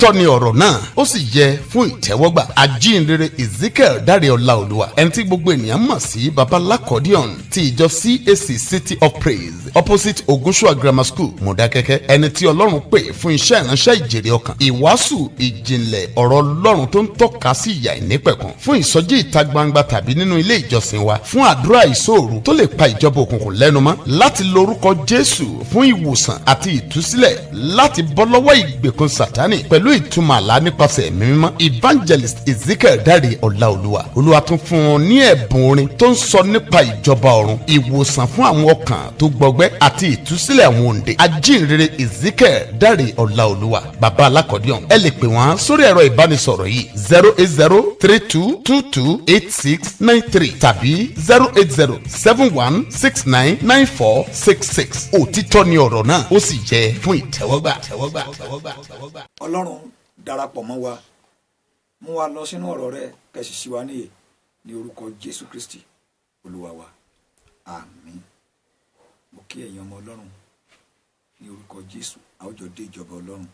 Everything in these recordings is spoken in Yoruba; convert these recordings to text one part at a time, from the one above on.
Òtítọ́ ni ọ̀rọ̀ náà, ó sì yẹ fún ìtẹ́wọ́gbà. Ajínrere Ezekiel Dáre Ọláolúwa, ẹni tí gbogbo ènìyàn mọ̀ sí Baba Lakodion ti ìjọ CAC City of Praise, opposite Ogunsua Grammar School, Mọ̀dákẹ́kẹ́, ẹni tí Ọlọ́run pè fún iṣẹ́ ìránṣẹ́ ìjèrè ọkàn, ìwàásù ìjìnlẹ̀ ọ̀rọ̀ Ọlọ́run tó ń tọ́ka sí ìyà ìnípẹ̀kun, fún ìsọjí ìta gbangba tàbí nínú ilé ìjọsìn wa, fún àdúrà ìṣòro tó lè pa ìjọba òkùnkùn lẹ́nu mọ́, láti lórúkọ Jésù fún ìwòsàn àti ìtúsílẹ̀, láti bọ́ lọ́wọ́ ìgbèkùn Sátánì pẹ̀lú ìtumọ̀ àlá nípasẹ̀ Ẹ̀mí Mímọ́. Evangelist Ezekiel Dáre Ọláolúwa, Olúwa tún fún un ní ẹ̀bùn orin tó ń sọ nípa ìjọba ọ̀run, ìwòsàn fún àwọn ọkàn tó gbọgbẹ́ àti ìtúsílẹ̀ àwọn òǹdè. Ajínrere Ezekiel Dáre Ọláolúwa, Bàbá Alákọ̀díọ̀n, ẹ lè pè wọ́n sórí ẹ̀rọ ìbánisọ̀rọ̀ yìí: 08032228693 tàbí 08071699466. Òtítọ́ ni ọ̀rọ̀ náà, ó sì jẹ́ fún ìtẹ́wọ́gbà. Ọlọ́run, darapọ̀ mọ́ wa, mú wa lọ sínú ọ̀rọ̀ rẹ, kẹsì sí wa níyè ní orúkọ Jésù Kristi Olúwa wa, àmín. Mo kí ẹ̀yin ọmọ Ọlọ́run ní orúkọ Jésù, a ó jọ dé ìjọba Ọlọ́run.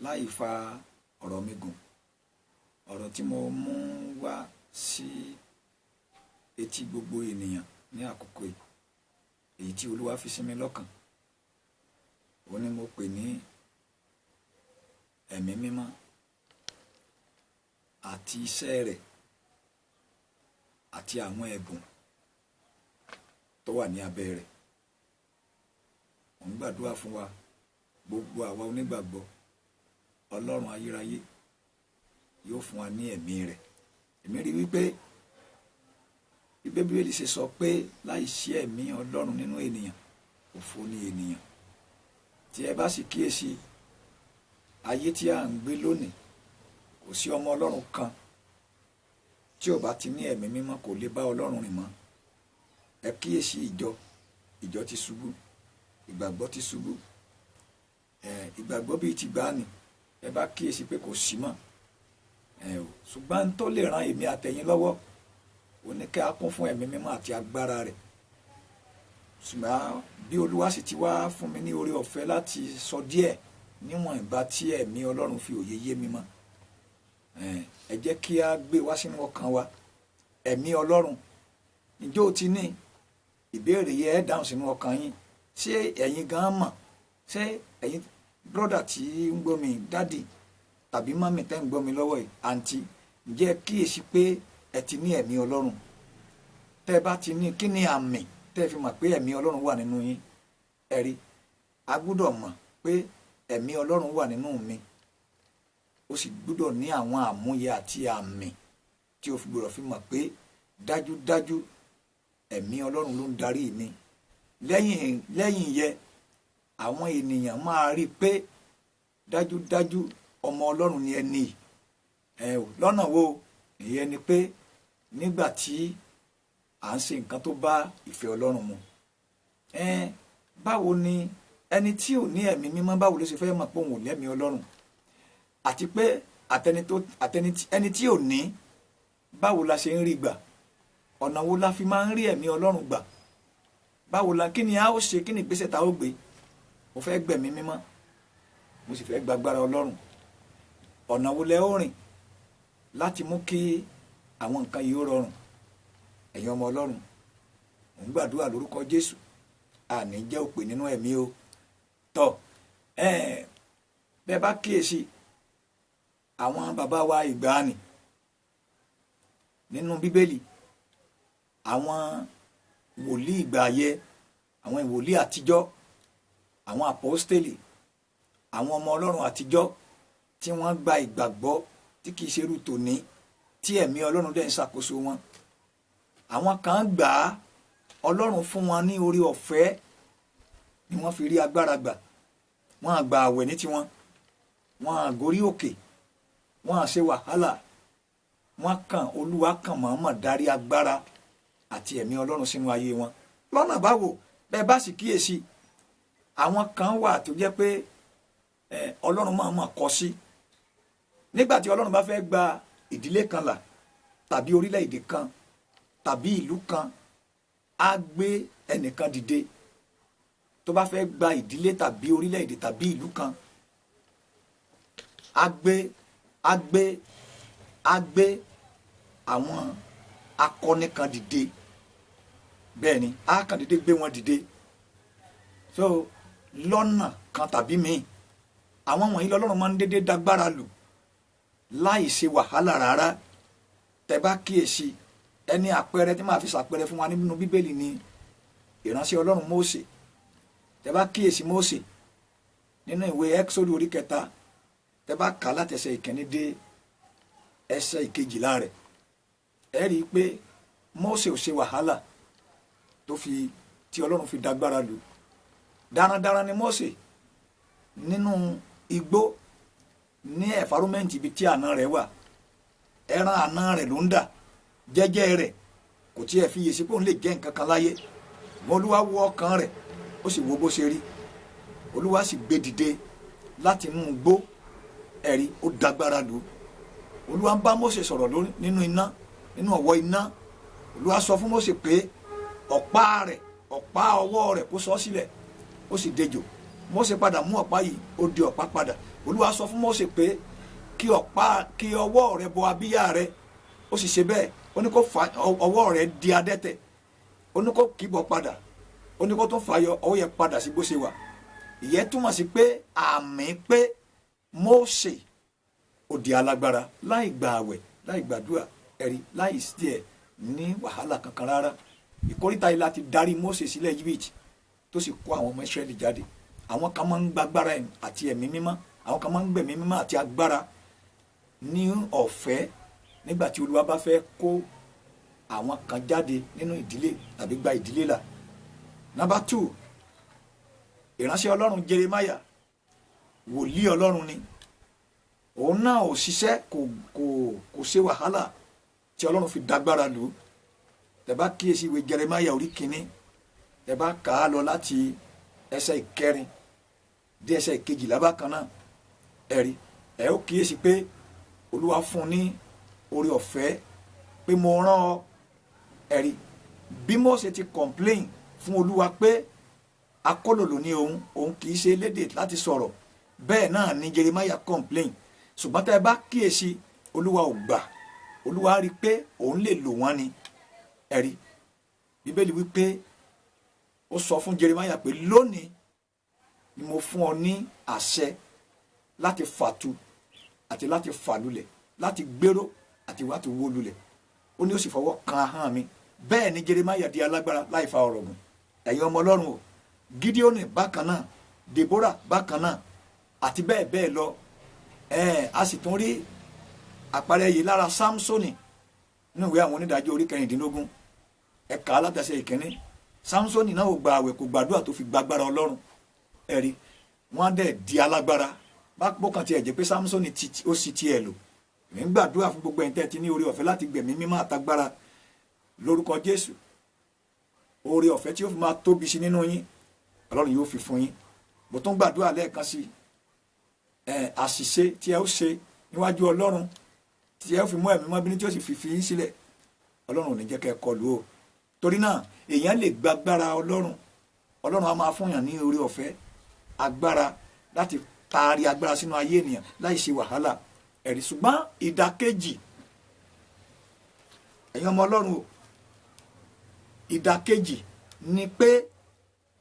Láì fa ọ̀rọ̀ mi gùn, ọ̀rọ̀ tí mo mú wá sí etí gbogbo ènìyàn ní àkókò yìí, èyí tí Olúwa fi sí mi lọ́kàn, òun ni mo pè ní Ẹ̀mí Mímọ́ àti iṣẹ́ rẹ̀ àti àwọn ẹ̀bùn tó wà ní abẹ́ rẹ̀. Mo ń gbàdúrà fún wa, gbogbo àwa onígbàgbọ́, Ọlọ́run ayérayé yóò fún wa ní ẹ̀mí rẹ̀. Èmi rí wípé bí Bíbélì ṣe sọ pé láì sí ẹ̀mí Ọlọ́run nínú ènìyàn, òfo ni ènìyàn. Tí ẹ bá sì kíyèsí ayé tí à ń gbé lónìí, kò sí ọmọ Ọlọ́run kan tí ò bá ti ní Ẹ̀mí Mímọ́, kò lè bá Ọlọ́run rìn mọ́. Ẹ kíyèsí ìjọ, ìjọ ti ṣubú, ìgbàgbọ́ ti ṣubú. Ẹ ìgbàgbọ́ bíi ti gbàánì, ẹ bá kíyèsí pé kò sí mọ́ ẹ o. Ṣùgbọ́n tó lè ran èmi àtẹ̀yin lọ́wọ́, ó ní kí a kún fún Ẹ̀mí Mímọ́ àti agbára rẹ̀. Ṣùgbọ́n bí Olúwa sì ti wá fún mi ní oore ọ̀fẹ́ láti sọ díẹ̀ níwọ̀n ìgbà tí Ẹ̀mí Ọlọ́run fi òye yé mi mọ́, ẹ jẹ́ kí a gbé wá sínú ọkàn wa. Ẹ̀mí Ọlọ́run, ǹjẹ́ o ti ní? Ìbéèrè yẹ ẹ dáhùn sínú ọkàn yín. Ṣé ẹ̀yin gan mọ̀? Ṣé ẹ̀yin brother tí ń gbọ́ mi, daddy tàbí mummy tẹ́ ń gbọ́ mi lọ́wọ́ yìí, àǹtí, ǹjẹ́ ẹ kíyèsí pé ẹ ti ní Ẹ̀mí Ọlọ́run? Tẹ́ ẹ bá ti ní, kí ni àmì tẹ́ ẹ fi mọ̀ pé Ẹ̀mí Ọlọ́run wà nínú yín? Ẹ rí, a gbọ́dọ̀ mọ̀ pé Ẹ̀mí Ọlọ́run wà nínú mi. Ó sì gbọ́dọ̀ ní àwọn àmúyẹ àti àmì tí o fi gbọ́dọ̀ fi mọ̀ pé dájúdájú Ẹ̀mí Ọlọ́run ló ń darí mi. Lẹ́yìn yẹ, àwọn ènìyàn máa rí i pé dájúdájú ọmọ Ọlọ́run ni ẹni ẹ ò. Lọ́nà wo? Ìyẹn ni pé nígbà tí à ń ṣe nǹkan tó bá ìfẹ́ Ọlọ́run mu. Ẹ báwo ni ẹni tí ò ní Ẹ̀mí Mímọ́, báwo ló ṣe fẹ́ mọ̀ pé òun ò lẹ́mìí Ọlọ́run? Àti pé àtẹni tó àtẹni ẹni tí ò ní, báwo la ṣe ń rí gbà? Ọ̀nà wo la fi máa ń rí Ẹ̀mí Ọlọ́run gbà? Báwo la, kí ni a ó ṣe, kí ni ìgbésẹ̀ tá a ó gbé? Mo fẹ́ gbẹ̀mí mímọ́, mo sì fẹ́ gbàgbára Ọlọ́run. Ọ̀nà wo lẹ ó rìn láti mú kí àwọn nǹkan yìí ó rọrùn? Ẹ̀yin ọmọ Ọlọ́run, mò ń gbàdúrà lórúkọ Jésù, àní jẹ́ òpè nínú ẹ̀mí o. Tọ́ ẹ bẹ́ẹ̀ bá kíyèsí àwọn bàbá wa ìgbàanì nínú Bíbélì, àwọn wòlíì ìgbà ayẹ, àwọn ìwòlíì àtijọ́, àwọn àpọ́stélì, àwọn ọmọ Ọlọ́run àtijọ́ tí wọ́n gba ìgbàgbọ́ tí kìí ṣerú tòní, tí Ẹ̀mí Ọlọ́run dẹ̀ ń ṣàkóso wọn, àwọn kan gbà á, Ọlọ́run fún wọn ní orí ọ̀fẹ́ ni wọ́n fi rí agbára gbà. Wọ́n á gba àwẹ̀ ní tiwọn, wọ́n á gorí òkè, wọ́n á ṣe wàhálà. Wọ́n kàn, Olúwa kàn mọ̀ọ́mọ̀ darí agbára àti Ẹ̀mí Ọlọ́run sínú ayé wọn. Lọ́nà báwo? Bẹ́ẹ̀ bá sì kíyèsí, àwọn kan wà tó jẹ́ pé Ọlọ́run máa mọ̀ kọ́ sí. Nígbà tí Ọlọ́run bá fẹ́ gba ìdílé kan là tàbí orílẹ̀-èdè kan tàbí ìlú kan, á gbé ẹnìkan dìde. Tó bá fẹ́ gba ìdílé tàbí orílẹ̀-èdè tàbí ìlú kan, Á gbé, á gbé, á gbé àwọn akọni kan dìde. Bẹ́ẹ̀ ni, á kàn dédé gbé wọn dìde. So lọ́nà kan tàbí míì, àwọn wọ̀nyí lọ́lọ́run máa ń dédé dágbára lù láì ṣe wàhálà rárá. Tẹ́ bá kíyèsí, ẹni àpẹẹrẹ tí màá fi ṣàpẹẹrẹ fún wa nínú Bíbélì ni ìránṣẹ́ Ọlọ́run Mósè. Tẹ́ bá kíyèsí Mósè nínú ìwé Ẹ́kísódù orí 3, tẹ́ bá kà á látẹsẹ̀ 1 dé ẹsẹ̀ 12 rẹ̀, ẹ rí i pé Mósè ò ṣe wàhálà tó fi tí Ọlọ́run fi dágbára lù. Darandaran ni Mósè nínú igbó, ní environment ibi tí àna rẹ̀ wà. Ẹran àna rẹ̀ ló ń dà jẹ́jẹ́ rẹ̀, kò tiẹ̀ fiyèsí pé òun lè jẹ́ nǹkan kan láyé. Mọ Olúwa wo ọkàn rẹ̀, ó sì wo bó ṣe rí. Olúwa sì gbé dìde láti inú igbó. Ẹ̀rí, ó dágbára lù. Olúwa ń bá Mósè sọ̀rọ̀ nínú iná, nínú ọ̀wọ́ iná. Olúwa sọ fún Mósè pé ọ̀pá rẹ̀, ọ̀pá ọwọ́ rẹ̀, kó sọ sílẹ̀, ó sì dejò. Mósè padà mú ọ̀pá yìí, ó di ọ̀pá padà. Olúwa sọ fún Mósè pé kí ọ̀pá, kí ọwọ́ rẹ̀ bọ abíyá rẹ̀, ó sì ṣe bẹ́ẹ̀. Ó ní kó fa ọwọ́ rẹ̀ di adẹ́tẹ̀. Ó ní kó kìbọ̀ padà, ó ní kó tún fàyọ ọwọ́ yẹn padà sí bó ṣe wà. Ìyẹn túmọ̀ sí pé àmì pé Mósè ó di alágbára láì gba àwẹ̀, láì gbàdúrà, ẹ̀rí, láì sí ẹ̀ ní wàhálà kankan rárá. Ìkóríta yìí láti darí Mósè sílẹ̀ Egypt, tó sì kó àwọn ọmọ Ísírẹ́lì jáde. Àwọn kan máa ń gbàgbára àti ẹ̀mí mímọ́, àwọn kan máa ń gbẹ̀mí mímọ́ àti agbára ní ọ̀fẹ́ nígbà tí Olúwa bá fẹ́ kó àwọn kan jáde nínú ìdílé tàbí gba ìdílé là. Number 2, ìránṣẹ́ Ọlọ́run Jeremiah, wòlíì Ọlọ́run ni. Òun náà ò ṣiṣẹ́, kò ṣe wàhálà tí Ọlọ́run fi dágbára lù ú. Tẹ́ bá kíyèsí ìwé Jeremiah orí 1, tẹ́ bá kà á lọ láti ẹsẹ̀ 4 dé ẹsẹ̀ 12 bákan náà, ẹ̀rí, ẹ̀ ó kíyèsí pé Olúwa fún un ní oore ọ̀fẹ́ pé mo rán ọ. Ẹ̀rí, bí Mósè ti complain fún Olúwa pé akólòlò ní òun, òun kì í ṣe elédè láti sọ̀rọ̀, bẹ́ẹ̀ náà ni Jeremiah complain. Ṣùgbọ́n tẹ́ ẹ bá kíyèsí, Olúwa ò gbà. Olúwa rí i pé òun lè lò wọ́n ni. Ẹ̀rí, Bíbélì wípé ó sọ fún Jeremiah pé lónìí ni mo fún ọ ní àṣẹ láti fàtu àti láti fàlulẹ̀, láti gbéró àti láti wó lulẹ̀. Ó ní ó sì fọwọ́ kan ahọ́n mi. Bẹ́ẹ̀ ni Jeremiah di alágbára láì fa ọ̀rọ̀ gùn. Ẹ̀yin ọmọ Ọlọ́run o, Gideoni bákan náà, Deborah bákan náà, àti bẹ́ẹ̀ bẹ́ẹ̀ lọ. A sì tún rí àpẹẹrẹ yìí lára Samsoni nínú ìwé àwọn onídàájọ́ orí 16, ẹ̀ka alátẹ̀sẹ̀ 1. Samsoni náà ò gba àwẹ̀, kò gbàdúrà tó fi gbàgbára Ọlọ́run. Ẹ̀rí, wọ́n á dẹ̀ di alágbára. Bó kàn tiẹ̀ jẹ́ pé Samsoni ó sì tiẹ̀ lò. Èmi ń gbàdúrà fún gbogbo ẹ̀yin tẹ́ ti ní oore ọ̀fẹ́ láti gbẹ̀mí mímọ́ àtagbára lórúkọ Jésù. Oore ọ̀fẹ́ tí ó fi máa tóbi sí nínú yín, Ọlọ́run yóò fi fún yín. Mo tún gbàdúrà lẹ́ẹ̀kan sí ẹ, àṣìṣe tí ẹ ó ṣe níwájú Ọlọ́run tí ẹ ó fi mú ẹ̀mí mọ́ bínú tí ó sì fi yín sílẹ̀, Ọlọ́run ò ní jẹ́ kẹ́ ẹ kọlù o. Torí náà, èèyàn lè gbàgbára Ọlọ́run. Ọlọ́run á máa fún yàn ní oore ọ̀fẹ́ agbára láti taari agbára sínú ayé ènìyàn láì ṣe wàhálà. Ẹ̀rí, ṣùgbọ́n ìdàkejì, ẹ̀yin ọmọ Ọlọ́run o, ìdàkejì ni pé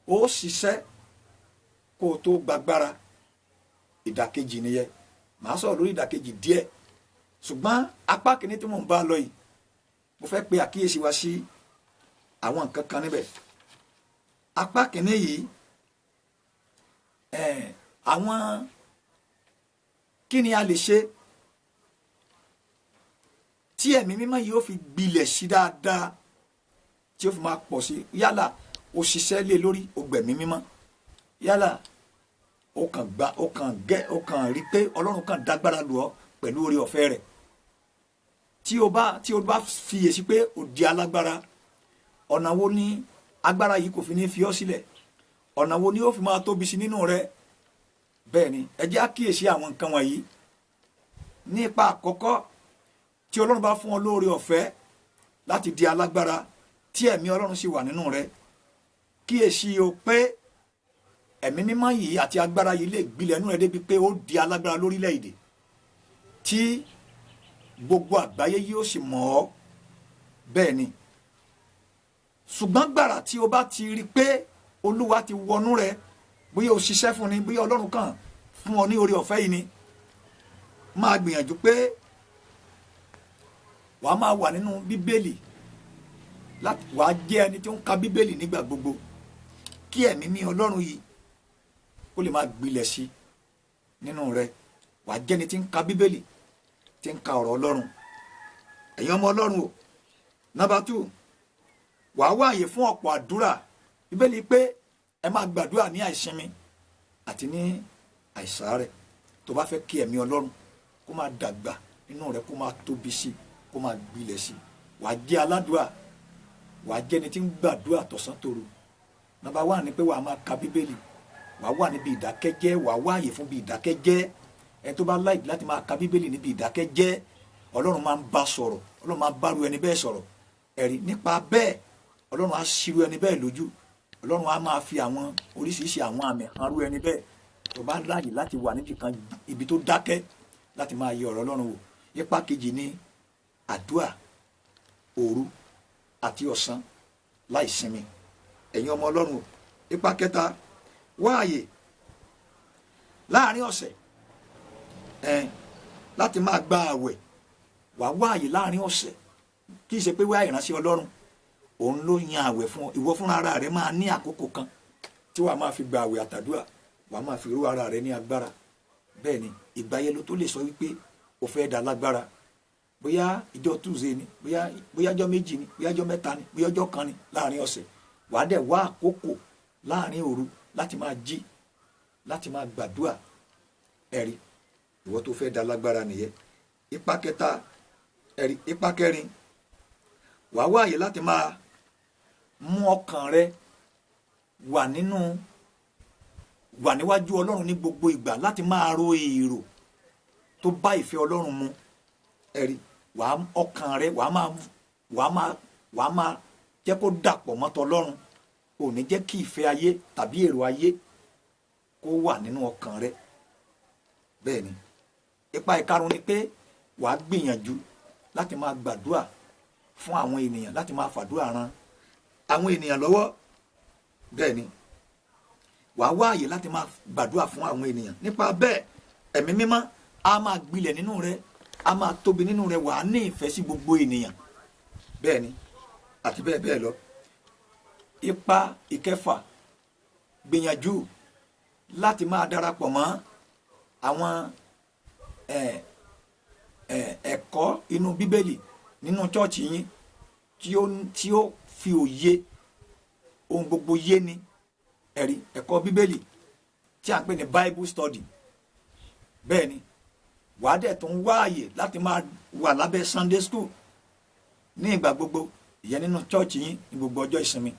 ó ṣiṣẹ́ kó o tó gbàgbára. Ìdàkejì nìyẹn. Màá sọ̀rọ̀ lórí ìdàkejì díẹ̀, ṣùgbọ́n apá kìíní tí mò ń bá lọ yìí, mo fẹ́ pe àkíyèsí wa sí àwọn nǹkan kan níbẹ̀. Apá kìíní yìí, àwọn kí ni a lè ṣe tí ẹ̀mí mímọ́ yìí ó fi gbilẹ̀ sí dáadáa, tí ó fi máa pọ̀ sí? Yálà o ṣiṣẹ́ lé lórí o gbẹ̀mí mímọ́, yálà o kàn gba, o kàn gẹ́, o kàn rí pé Ọlọ́run kàn dágbára lù ọ́ pẹ̀lú oore ọ̀fẹ́ rẹ̀, tí o bá fiyèsí pé o di alágbára, ọ̀nà wo ni agbára yìí kò fi ní fi ọ́ sílẹ̀? Ọ̀nà wo ni ó fi máa tóbi sí nínú rẹ? Bẹ́ẹ̀ ni, ẹ jẹ́ á kíyèsí àwọn nǹkan wọ̀nyí. Nípa àkọ́kọ́, tí Ọlọ́run bá fún ọ lóore ọ̀fẹ́ láti di alágbára, tí ẹ̀mí Ọlọ́run sì wà nínú rẹ, kíyèsí o pé ẹ̀mí mímọ́ yìí àti agbára yìí lè gbilẹ̀ nínú rẹ débi pé ó di alágbára lórílẹ̀‐èdè. tí gbogbo àgbáyé yóò sì mọ̀ ọ́. Bẹ́ẹ̀ ni, ṣùgbọ́n gbàrà tí o bá ti rí i pé Olúwa ti wọnú rẹ, bóyá o ṣiṣẹ́ fún ni, bóyá Ọlọ́run kàn fún ọ ní oore ọ̀fẹ́ yìí ni, máa gbìyànjú pé wàá máa wà nínú Bíbélì, láti wàá jẹ́ ẹni tí ó ń ka Bíbélì nígbà gbogbo, kí ẹ̀mí ní Ọlọ́run yìí kó lè máa gbilẹ̀ sí nínú rẹ. Wàá jẹ́ ẹni tí ń ka Bíbélì, tí ń ka ọ̀rọ̀ Ọlọ́run. Ẹ̀yin ọmọ Ọlọ́run o, number 2, wàá wá àyè fún ọ̀pọ̀ àdúrà. Bíbélì pé ẹ máa gbàdúrà ní àìsinmi àti ní àìsàárẹ̀. Tó bá fẹ́ kí ẹ̀mí Ọlọ́run kó máa dàgbà nínú rẹ, kó máa tóbi sí, kó máa gbilẹ̀ sí, wàá jẹ́ aládùúà, wàá jẹ́ ẹni tí ń gbàdúrà tọ̀sán tòru. Number 1 ni pé wàá máa ka Bíbélì, wàá wà níbi ìdákẹ́jẹ́, wàá wá àyè fún bí ìdákẹ́jẹ́. Ẹni tó bá like láti máa ka Bíbélì níbi ìdákẹ́jẹ́, Ọlọ́run máa ń bá sọ̀rọ̀, Ọlọ́run máa bá ru ẹni bẹ́ẹ̀ sọ̀rọ̀. Ẹ̀rí nípa bẹ́ẹ̀, Ọlọ́run á ṣírú ẹni bẹ́ẹ̀ lójú, Ọlọ́run á máa fi àwọn oríṣiríṣi àwọn àmì hàn rú ẹni bẹ́ẹ̀. Tó bá láàyè láti wà níbi kan, ibi tó dákẹ́, láti máa yẹ ọ̀rọ̀ Ọlọ́run wò. Ipa kejì ni àdúà òru àti ọ̀sán láì sinmi. Ẹ̀yin ọmọ Ọlọ́run o, ipa kẹta, wá àyè láàrin ọ̀sẹ̀ ẹ̀ láti máa gba àwẹ̀. Wàá wá àyè láàrin ọ̀sẹ̀, kì í ṣe pé wá ìránṣẹ́ Ọlọ́run òun ló yan àwẹ̀ fún ọ. Ìwọ fúnra ara rẹ máa ní àkókò kan tí wàá máa fi gba àwẹ̀ àtàdúrà, wàá máa fi rú ara rẹ ní agbára. Bẹ́ẹ̀ ni, ìgbà yẹn ló tó lè sọ wípé o fẹ́ dá lágbára. Bóyá ìjọ Tuesday ni, bóyá ọjọ́ 2 ni, bóyá ọjọ́ 3 ni, bóyá ọjọ́ 1 ni láàrin ọ̀sẹ̀, wàá dẹ̀ wá àkókò láàrin òru láti máa jí, láti máa gbàdúrà. Ẹ̀rí, ìwọ tó fẹ́ dá lágbára nìyẹn. Ipa kẹta, ẹ̀rí, ipa kẹrin, wàá wá àyè láti máa mú ọkàn rẹ wà níwájú Ọlọ́run ní gbogbo ìgbà, láti máa ro èrò tó bá ìfẹ́ Ọlọ́run mu. Ẹ̀rí, wàá ọkàn rẹ wàá máa jẹ́ kó dàpọ̀ mọ́ tọlọ́run. Ò ní jẹ́ kí ìfẹ́ ayé tàbí èrò ayé kó wà nínú ọkàn rẹ. Bẹ́ẹ̀ ni, ipa ìkarùn ni pé wàá gbìyànjú láti máa gbàdúrà fún àwọn ènìyàn, láti máa fàdúrà ran àwọn ènìyàn lọ́wọ́. Bẹ́ẹ̀ ni, wàá wá àyè láti máa gbàdúrà fún àwọn ènìyàn. Nípa bẹ́ẹ̀, ẹ̀mí mímọ́ á máa gbilẹ̀ nínú rẹ, á máa tóbi nínú rẹ, wàá ní ìfẹ́ sí gbogbo ènìyàn. Bẹ́ẹ̀ ni, àti bẹ́ẹ̀ bẹ́ẹ̀ lọ. Ipa ìkẹfà, gbìyànjú láti máa darapọ̀ mọ́ àwọn ẹ̀kọ́ inú Bíbélì nínú chọ́ọ̀chì yín tí ó fi òye ohun gbogbo yé ni. Ẹ̀rí, ẹ̀kọ́ Bíbélì tí a ń pè ní Bible study. Bẹ́ẹ̀ ni, wàá dẹ̀ tún wá àyè láti máa wà lábẹ́ Sunday school ní ìgbà gbogbo, ìyẹn nínú chọ́ọ̀chì yín ní gbogbo ọjọ́ ìsinmi.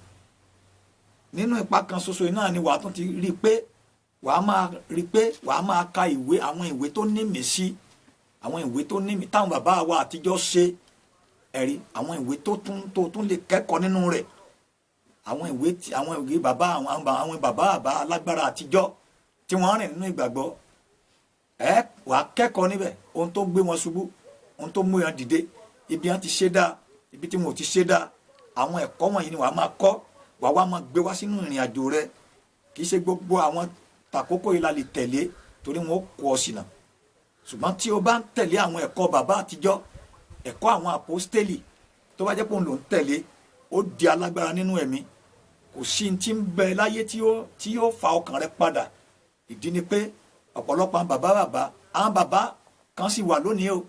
Nínú ipa kan ṣoṣo yìí náà ni wàá tún ti rí i pé wàá máa rí i pé wàá máa ka ìwé, àwọn ìwé tó ní mí sí, àwọn ìwé tó ní mí táwọn bàbá wa àtijọ́ ṣe. Ẹ̀rí, àwọn ìwé tó tún lè kẹ́kọ̀ọ́ nínú rẹ̀, àwọn ìwé tí àwọn ìwé bàbá àwọn bàbá àbá alágbára àtijọ́ tí wọ́n rìn nínú ìgbàgbọ́. Ẹ wàá kẹ́kọ̀ọ́ níbẹ̀ ohun tó gbé wọn ṣubú, ohun tó mú wọn dìde, ibi wọn ti ṣe dáa, ibi tí wọn ò ti ṣe dáa. Àwọn ẹ̀kọ́ wọ̀nyí ni wàá máa kọ́, wàá wá máa gbé wá sínú ìrìn àjò rẹ. Kì í ṣe gbogbo àwọn tàkókò yìí la lè tẹ̀lé, torí wọn ó kó ọ ṣìnà. Ṣùgbọ́n tí o bá ń tẹ̀lé àwọn ẹ̀kọ́ bàbá àtijọ́, ẹ̀kọ́ àwọn àpọ́stélì, tó bá jẹ́ pé òun ló ń tẹ̀lé, ó di alágbára nínú ẹ̀mí. Kò sí ní tí ń bẹ láyé tí ó fa ọkàn rẹ padà. Ìdí ni pé ọ̀pọ̀lọpọ̀ àwọn bàbá bàbá, àwọn bàbá kan sì wà lónìí o,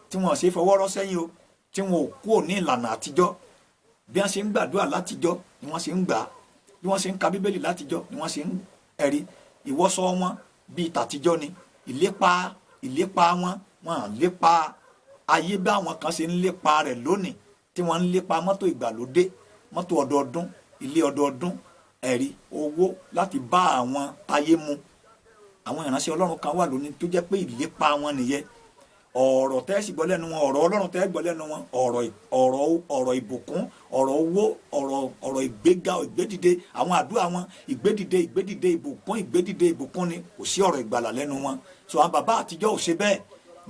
tí wọn ṣe fọwọ́ rọ́ sẹ́yìn o, tí wọn ò kúrò ní ìlànà àtijọ́. Bí wọ́n ṣe ń gbàdúrà látijọ́ ni wọ́n ṣe ń gbà á, bí wọ́n ṣe ń ka Bíbélì látijọ́ ni wọ́n ṣe ń. Ẹ̀rí, ìwọ́sọ wọn bíi tàtijọ́ ni, ìlépa wọn, wọn à lépa ayé bí àwọn kan ṣe ń lépa rẹ̀ lónìí, tí wọ́n ń lépa mọ́tò ìgbàlódé, mọ́tò ọdọọdún, ilé ọdọọdún, ẹ̀rí, owó láti bá àwọn táyé mu. Àwọn ìránṣẹ́ Ọlọ́run kan wà lónìí tó jẹ́ pé ìlépa wọn nìyẹn. Ọ̀rọ̀ tẹ́ sì gbọ́ lẹ́nu wọn, ọ̀rọ̀ Ọlọ́run tẹ́ gbọ́ lẹ́nu wọn, ọ̀rọ̀ ìbùkún, ọ̀rọ̀ owó, ọ̀rọ̀ ìgbéga, ìgbédìde, àwọn àdúrà wọn, ìgbédìde, ìgbédìde, ìbùkún, ìgbédìde, ìbùkún ni. Kò sí ọ̀rọ̀ ìgbàlà lẹ́nu wọn. So àwọn bàbá àtijọ́ ò ṣe bẹ́ẹ̀.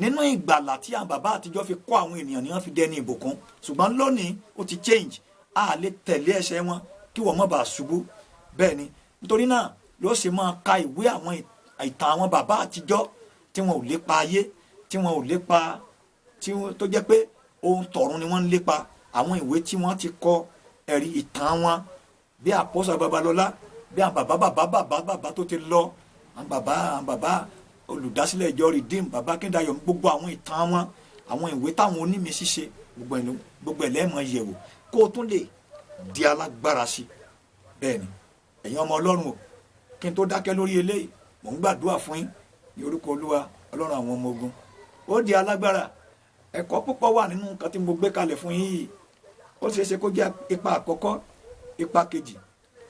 Nínú ìgbàlà tí àwọn bàbá àtijọ́ fi kọ́ àwọn ènìyàn ni wọ́n fi dẹni ìbùkún, ṣùgbọ́n lónìí ó ti change. A lè tẹ̀lé ẹsẹ̀ wọn kí wọ́n má bàa ṣubú. Bẹ́ẹ̀ ni, nítorí náà ló ṣe máa ka ìwé àwọn ìtàn àwọn bàbá àtijọ́ tí wọn ò lépa ayé, tí wọn ò lépa tí wọ́n tó jẹ́ pé ohun tọ̀run ni wọ́n ń lépa. Àwọn ìwé tí wọ́n ti kọ, ẹ̀rí ìtàn wọn, bí Àpọ́sọ̀ Babalọ́lá, bí àwọn bàbá bàbá bàbá bàbá tó ti lọ, àwọn bàbá olùdásílẹ̀ ìjọ Redeem, Bàbá Akíndayọ̀, gbogbo àwọn ìtàn wọn, àwọn ìwé táwọn onímísí ṣe, gbogbo ẹ̀ lẹ́ẹ̀mọ yẹ̀wò kó o tún lè di alágbára sí. Bẹ́ẹ̀ ni, ẹ̀yin ọmọ Ọlọ́run o, kí n tó dákẹ́ lórí eléyìí, mò ń gbàdúrà fún yín ní orúkọ Olúwa Ọlọ́run àwọn ọmọ ogun. Ó di alágbára. Ẹ̀kọ́ púpọ̀ wà nínú nǹkan tí mo gbé kalẹ̀ fún yín yìí. Ó ṣeé ṣe kó jẹ́ ipa àkọ́kọ́, ipa kejì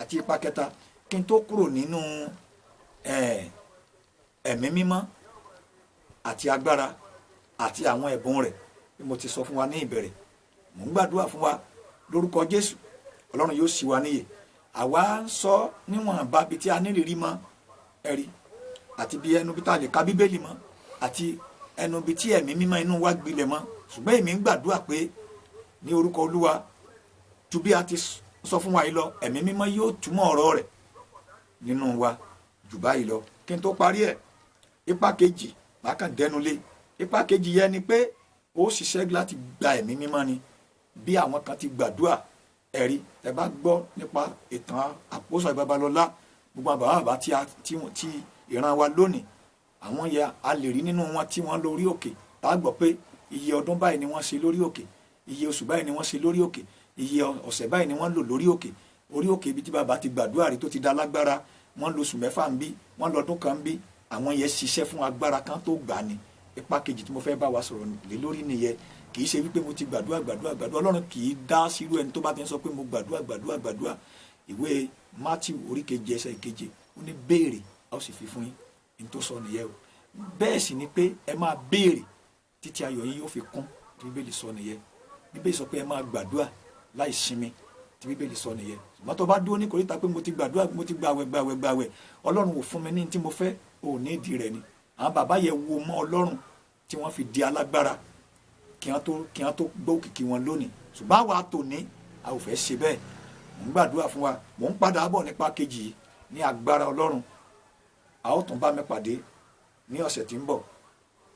àti ipa kẹta kí n tó kúrò nínú ẹ̀mí mímọ́ àti agbára àti àwọn ẹ̀bùn rẹ̀ bí mo ti sọ fún wa ní ìbẹ̀rẹ̀. Mò ń gbàdúrà fún wa lórúkọ Jésù, Ọlọ́run yóò ṣí wa níyè. Àwa ń sọ níwọ̀nba bí tí a nírìírí mọ́ ẹ̀rí àti bí ẹnu bí tá a lè ka Bíbélì mọ́ àti ẹnu bí tí ẹ̀mí mímọ́ inú wa gbilẹ̀ mọ́, ṣùgbọ́n èmi ń gbàdúrà pé ní orúkọ Olúwa, ju bí a ti sọ fún wa yìí lọ, ẹ̀mí mímọ́ yóò túmọ̀ ọ̀rọ̀ rẹ̀ nínú wa jù báyìí lọ. Kí n tó parí ẹ̀, ipa kejì màá kàn dẹnu lé. Ipa kejì yẹn ni pé ó ṣiṣẹ́ láti gba ẹ̀mí mímọ́ ni. Bí àwọn kan ti gbàdúrà, ẹ̀rí ẹ bá gbọ́ nípa ìtàn Àpòsọ̀ Babalọ́lá, gbogbo àwọn bàbá bàbá tí a tí tí ìran wa lónìí, àwọn yẹ a lè rí nínú wọn tí wọ́n lórí òkè, tá a gbọ́ pé iye ọdún báyìí ni wọ́n ṣe lórí òkè, iye oṣù báyìí ni wọ́n ṣe lórí òkè, iye ọ̀sẹ̀ báyìí ni wọ́n lò lórí òkè. Orí òkè ibi tí bàbá ti gbàdúrà rí tó ti da lágbára, wọ́n lo oṣù 6 ń bí, wọ́n lọ́dún kan ń bí. Àwọn yẹn ṣiṣẹ́ fún agbára kan tó gbà ní. Ipa kejì tí mo fẹ́ bá wa sọ̀rọ̀ lé lórí nìyẹn. Kì í ṣe wípé mo ti gbàdúrà, gbàdúrà, gbàdúrà. Ọlọ́run kì í dá sírú ẹni tó bá ti ń sọ pé mo gbàdúrà, gbàdúrà, gbàdúrà. Ìwé Matthew orí 7 ẹsẹ̀ 7, ó ní, "Béèrè, a ó sì fi fún yín." Ní tó sọ nìyẹn o. Bẹ́ẹ̀ sì ni pé ẹ máa béèrè títí ayọ̀ yín yóò fi kún, tí Bíbélì sọ nìyẹn. Bíbélì sọ pé ẹ máa gbàdúrà láì sinmi, tí Bíbélì sọ nìyẹn. Ṣùgbọ́n tó bá dúró ní kòríta pé mo ti gbàdúrà, mo ti gbàwẹ̀, gbàwẹ̀, gbàwẹ̀, Ọlọ́run ò fún mi ní tí mo fẹ́, ò ní ìdí rẹ̀ ni. Àwọn bàbá yẹn wo mọ́ Ọlọ́run tí wọ́n fi di alágbára kí wọ́n tó gbọ́ òkìkí wọn lónìí. Ṣùgbọ́n àwa tòní, a ò fẹ́ ṣe bẹ́ẹ̀. Mò ń gbàdúrà fún wa. Mò ń padà bọ̀ nípa kejì yìí ní agbára Ọlọ́run. A ó tún bá mi pàdé ní ọ̀sẹ̀ tí ń bọ̀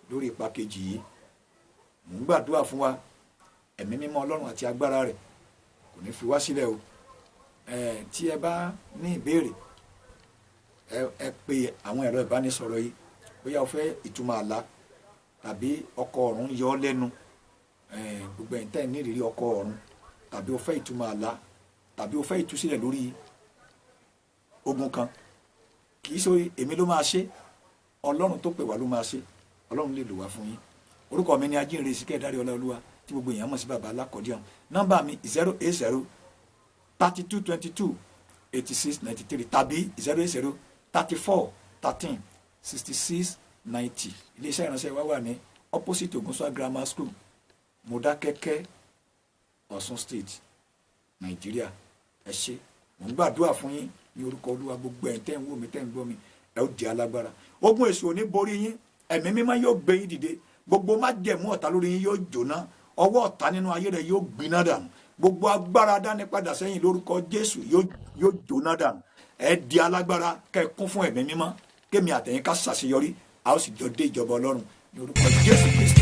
lórí ipa kejì yìí. Mò ń gbàdúrà fún wa, ẹ̀mí mímọ́ Ọlọ́run àti agbára rẹ̀ kò ní fi wá sílẹ̀ o. Tí ẹ bá ní ìbéèrè, ẹ pe àwọn ẹ̀rọ ìbánisọ̀rọ̀ yìí. Bóyá o fẹ́ ìtumọ̀ àlá tàbí ọkọ ọ̀run yọ ọ́ lẹ́nu, gbogbo ẹ̀yin tẹ́ ẹ̀ ní ìrírí ọkọ ọ̀run, tàbí o fẹ́ ìtumọ̀ àlá, tàbí o fẹ́ ìtúsílẹ̀ lórí ogun kan, kì í ṣe èmi ló máa ṣe, Ọlọ́run tó pè wá ló máa ṣe. Ọlọ́run lè lò wá fún yín. Orúkọ mi ni Ajínrere Síkẹ́ Dárí Ọláolúwa, tí gbogbo èèyàn mọ̀ sí Bàbá Alákọ̀ọ́díọ̀n. Nọ́mbà mi, 08032228693 tàbí 08034136690. Iléeṣẹ́ ìránṣẹ́ wa wà ní opposite Ogunṣuà Grammar School, Mọdákẹ́kẹ́, Ọ̀ṣun State, Nàìjíríà. Ẹ ṣé. Mò ń gbàdúrà fún yín ní orúkọ Olúwa. Gbogbo ẹ̀yin tẹ́ ń wò mí, tẹ́ ń gbọ́ mi, ẹ ó di alágbára. Ogun èṣù ò ní borí yín. Ẹ̀mí mímọ́ yóò gbé yín dìde. Gbogbo májẹ̀mú ọ̀tá lórí yín yóò jóná. Ọwọ́ ọ̀tá nínú ayé rẹ̀ yóò gbiná dànù. Gbogbo agbára dání padà sẹ́yìn lórúkọ Jésù yóò jóná dànù. Ẹ di alágbára, kẹ́ ẹ kún fún ẹ̀mí mímọ́, kémi àtẹ̀yìn ká ṣàṣeyọrí, a ó sì jọ dé ìjọba Ọlọ́run ní orúkọ Jésù Kristi.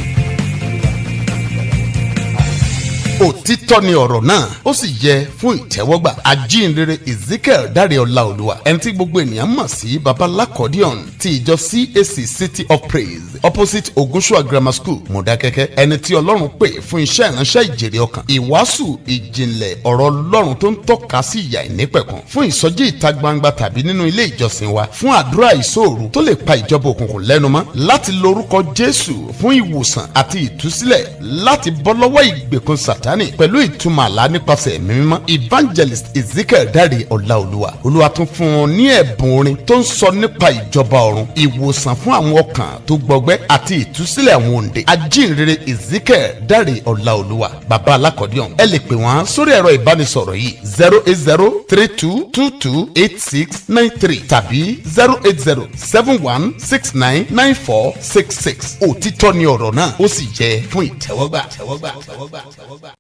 Òtítọ́ ni ọ̀rọ̀ náà, ó sì yẹ fún ìtẹ́wọ́gbà. Ajínrere Ezekiel Dáre Ọláolúwa, ẹni tí gbogbo ènìyàn mọ̀ sí Baba Lakodion ti ìjọ CAC City of Praise, opposite Ogunsua Grammar School, Mọ̀dákẹ́kẹ́, ẹni tí Ọlọ́run pè fún iṣẹ́ ìránṣẹ́ ìjèrè ọkàn, ìwàásù ìjìnlẹ̀ ọ̀rọ̀ Ọlọ́run tó ń tọ́ka sí ìyà ìnípẹ̀kun, fún ìsọjí ìta gbangba tàbí nínú ilé ìjọsìn wa, fún àdúrà ìṣòro tó lè pa ìjọba òkùnkùn lẹ́nu mọ́, láti lórúkọ Jésù fún ìwòsàn àti ìtúsílẹ̀, láti bọ́ lọ́wọ́ ìgbèkùn Sátánì. Sátánì pẹ̀lú ìtumọ̀ àlá nípasẹ̀ Ẹ̀mí Mímọ́. Evangelist Ezekiel Dáre Ọláolúwa, Olúwa tún fún un ní ẹ̀bùn orin tó ń sọ nípa ìjọba ọ̀run, ìwòsàn fún àwọn ọkàn tó gbọgbẹ́ àti ìtúsílẹ̀ àwọn òǹdè. Ajínrere Ezekiel Dáre Ọláolúwa, Bàbá Alákọ̀díọ̀n, ẹ lè pè wọ́n sórí ẹ̀rọ ìbánisọ̀rọ̀ yìí: 08032228693 tàbí 08071699466. Òtítọ́ ni ọ̀rọ̀ náà, ó sì jẹ́ fún ìtẹ́wọ́gbà.